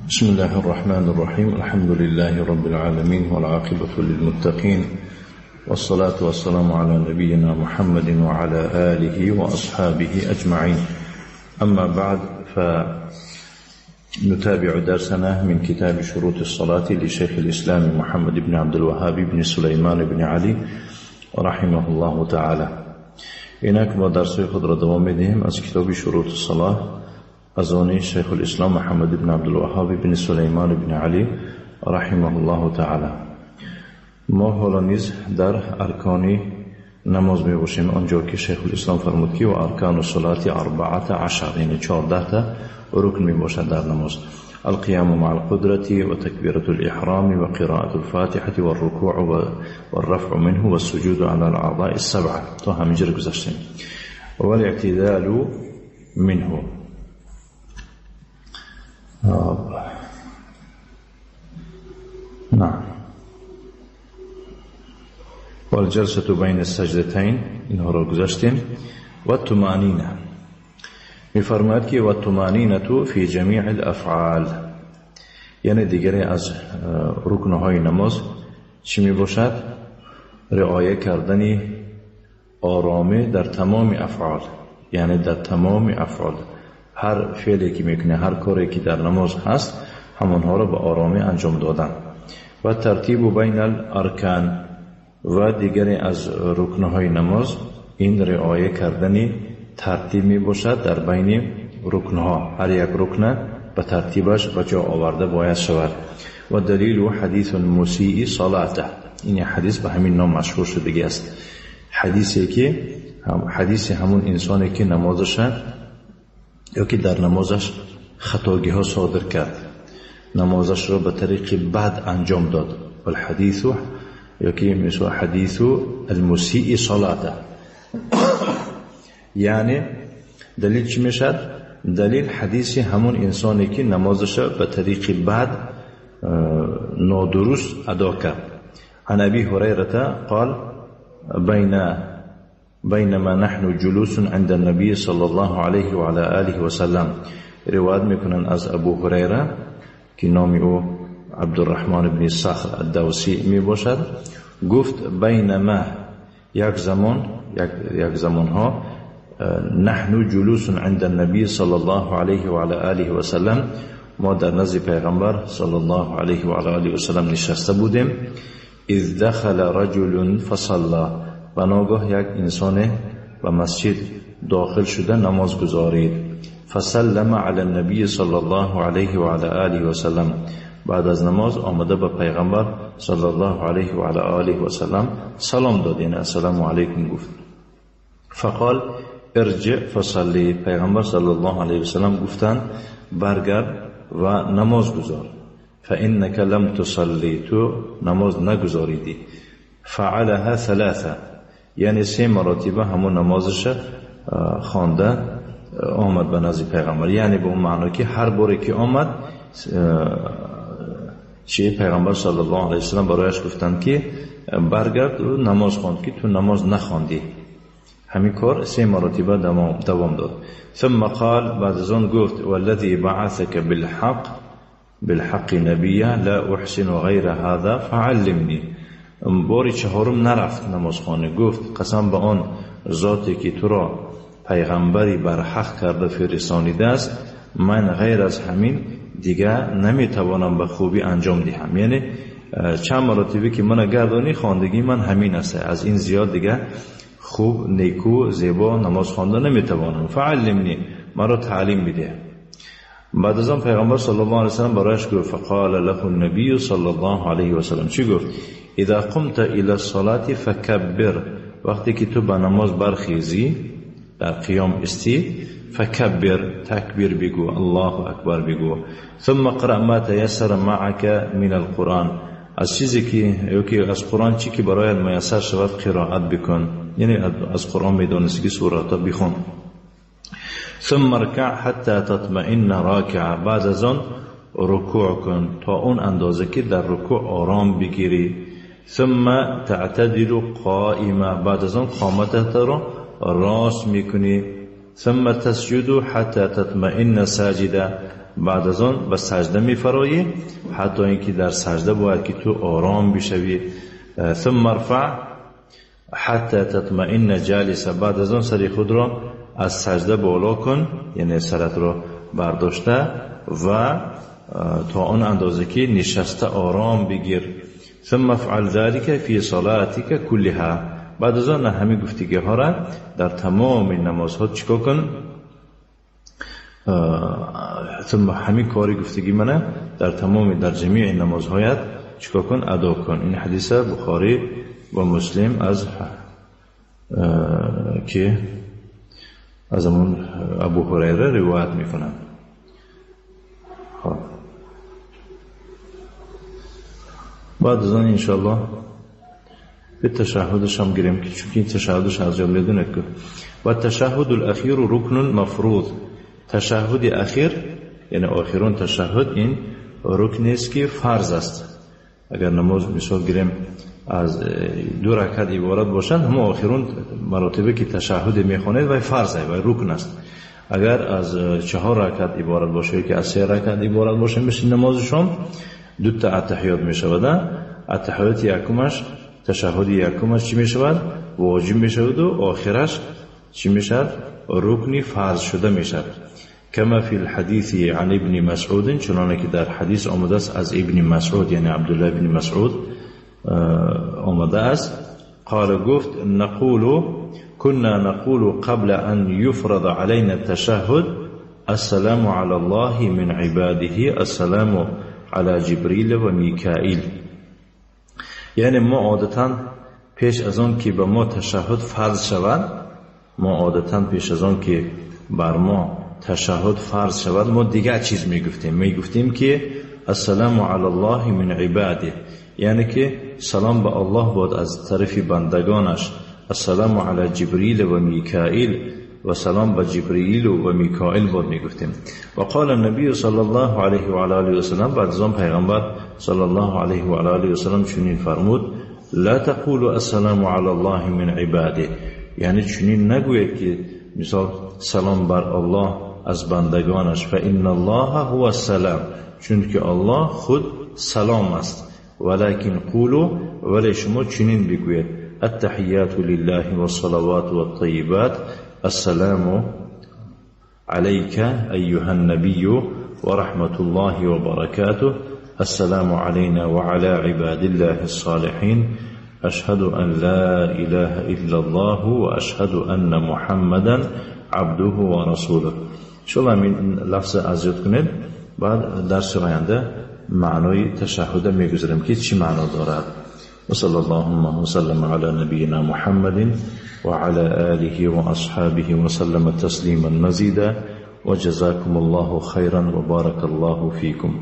بسم الله الرحمن الرحيم. الحمد لله رب العالمين والعاقبة للمتقين والصلاة والسلام على نبينا محمد وعلى آله وأصحابه أجمعين. أما بعد، فنتابع درسنا من كتاب شروط الصلاة لشيخ الإسلام محمد بن عبد الوهاب بن سليمان بن علي رحمه الله تعالى. اینک ما درس خود را دوام می‌دهیم از کتاب شروط الصلاة از آن شیخ الاسلام محمد بن عبدالوهاب بن سلیمان بن علی رحمه الله تعالی. ما حالا نیز در ارکان نماز میباشیم، آنجا که شیخ الاسلام فرمود که و ارکان الصلاة 14، یعنی 14 تا رکن میباشد در نماز: القيام مع القدرة وتكبيرة الإحرام وقراءة الفاتحة والركوع والرفع منه والسجود على الأعضاء السبعة. تا همینجا رو گذاشتیم. والاعتدال منه. نعم. والجلسة بين السجدتين، اینها رو گذاشتیم. والطمأنینة، میفرماید که والطمأنینة فی جمیع الافعال، یعنی دیگری از رکنهای نماز چی میباشد؟ رعایه کردن آرامی در تمام افعال، یعنی در تمام افعال، هر فعلی که میکنه، هر کاری که در نماز هست، همانها را به آرامی انجام دادن. و ترتیب بین الارکان، و دیگری از رکنهای نماز این رعایه کردن ترتیب می باشد در بین رکنها، هر یک رکن به ترتیبش به جا آورده باید شود. و دلیل حدیث المسیء صلاته، این حدیث به همین نام مشهور شده است. حدیثی که حدیث همون انسانی که نمازش یا که در نمازش خطاگی ها صادر کرد، نمازش را به طریق بد انجام داد. والحدیث یا که مثل حدیث المسیء صلاته، یعنی دلیل چی میشد؟ دلیل حدیث همون انسانی که نمازش به طریق بد نادرست ادا کرد. عن ابی هریره قال بینما نحن جلوس عند النبی صلی الله علیه و علی آله و سلم. روایت میکنن از ابو هریره که نام او عبدالرحمن بن صخر الدوسی میباشد، گفت بینما، یک زمان، یک زمانها، نحن جلوس عند النبی صلی الله علیه و علی آله و سلم، ما در نزد پیغمبر صلی الله علیه و علی آله و سلم نشسته بودیم. اذ دخل رجل فصلى، و ناگاه یک انسان به مسجد داخل شده نماز گزارید. فسلم علی النبی صلی الله علیه و علی آله و سلم، بعد از نماز آمده به پیغمبر صلی الله علیه و علی آله و سلم سلام داد، یعنی السلام علیکم گفت. فقال ارجع فصلی، پیغمبر صلی الله علیه و سلم گفتند برگرد و نماز گزار. فانک لم تصلی، تو نماز نگزاریدی. فعلها ثلاثه، یعنی 3 مراتبه همون نمازش خوانده آمد به نزد پیغمبر، یعنی به اون معنا که هر باری که آمد چه پیغمبر صلی الله علیه و سلم برایش گفتند که برگرد و نماز خواند که تو نماز نخواندی. همین کار 3 مراتبه دوام داد. ثم قال، بعد از آن گفت والذی بعثك بالحق نبیا لا احسن غیر هذا فعلمنی. باری 4 نرفت نماز خانه، گفت قسم به آن ذاتی که تو را پیغمبری بر حق کرده فرستانیده است، من غیر از همین دیگه نمیتوانم به خوبی انجام دهم. یعنی چند مراتبه که من گردانی خواندگی من همین است، از این زیاد دیگه خوب نیکو زیبا نماز خوانده نمیتوانم. فعلمنی، مرا تعلیم بده. بعد از آن پیغمبر صلی الله علیه و سلم برایش گفت فقال له النبی صلی الله علیه و سلم، چی گفت؟ اذا قمت الى الصلاة فکبر، وقتی که تو به نماز برخیزی، در قیام استی، فکبر، تکبیر بگو، الله اکبر بگو. ثم اقرأ ما تيسر معك من القرآن، از چیزی که از قرآن چی که برایت میسر شود قرائت بکن، یعنی از قرآن میدانستی که سورات بخون. ثم ارکع حتی تطمئن راکع، بعد از آن رکوع کن تا اون اندازه که در رکوع آرام بگیری. ثم تعتدل قائما، بعد از آن قامتت را راست میکنی. ثم تسجد حتی تطمئن ساجدا، بعد از آن به سجده میفرایی، حتی اینکه در سجده باید که تو آرام بشوی. ثم ارفع حتی تطمئن جالسا، بعد از آن سر خود را از سجده بالا کن، یعنی سرت را برداشته و تا آن اندازه که نشسته آرام بگیر. ثم افعل ذلك في صلاتك كلها، بعد از آن همه گفتگی ها را در تمام نمازها چیکار کن؟ ثم همه کاری گفتگی منه در تمام در جمیع نمازهایت چیکار کن؟ ادا کن. این حدیث بخاری و مسلم از که از همون ابو هریره روایت میکنن. خب بعد از آن انشالله به تشهدش هم گیریم که چون این تشهدش از جمله دونه که و تشهد الاخیر رکن مفروض، تشهد اخیر یعنی آخرون تشهد این رکن است که فرض است. اگر نماز مثال گیریم از دو رکعت عبارت باشند، هم آخرون مراتبه که تشهد میخوانید و فرض است و رکن است. اگر از 4 رکعت عبارت باشه که از 3 رکعت عبارت باشه مثل نماز شام دو تا اتحیات میشود. اتحیات یکمش تشهد یکمش چی میشود؟ واجب میشود و آخرش چی میشود؟ رکن فرض شده میشود. کما فی الحدیث عن ابن مسعود، چنانه که در حدیث آمده است از ابن مسعود یعنی عبدالله ابن مسعود آمده است، قال گفت نقول كنا نقول قبل أن يفرض علينا التشهد السلام على الله من عباده السلام على جبريل و میکائیل. یعنی ما عادتاً پیش از آن که به ما تشهد فرض شود، ما عادتاً پیش از آن که بر ما تشهد فرض شود ما دیگر چیز میگفتیم، میگفتیم که السلام علی الله من عباده، یعنی که سلام به الله باد از طرف بندگانش، السلام علی جبریل و میکائیل و سلام به جبریل و میکائیل باد میگفتیم. و قال النبی صلی الله علیه و علی آله و سلم، بعد از آن پیغمبر صلی الله علیه و علی آله و سلم چنین فرمود لا تقولوا السلام علی الله من عباده، یعنی چنین نگویید که مثال سلام بر الله از بندگانش، فان الله هو السلام، چون که الله خود سلام است. ولكن قولوا، ولی شما چنین بگویید التحیات لله والصلوات والطیبات السلام عليك أيها النبي ورحمة الله وبركاته السلام علينا وعلى عباد الله الصالحين أشهد أن لا إله إلا الله وأشهد أن محمدا عبده ورسوله. إن من لفظ از یاد کنید. بعد درس آینده معنای تشهد میگذاریم که چی معنا دارد. وصلى اللهم وسلم على نبينا محمد وعلى آله وأصحابه وسلم تسليما مزيدا وجزاكم الله خيرا وبارك الله فيكم.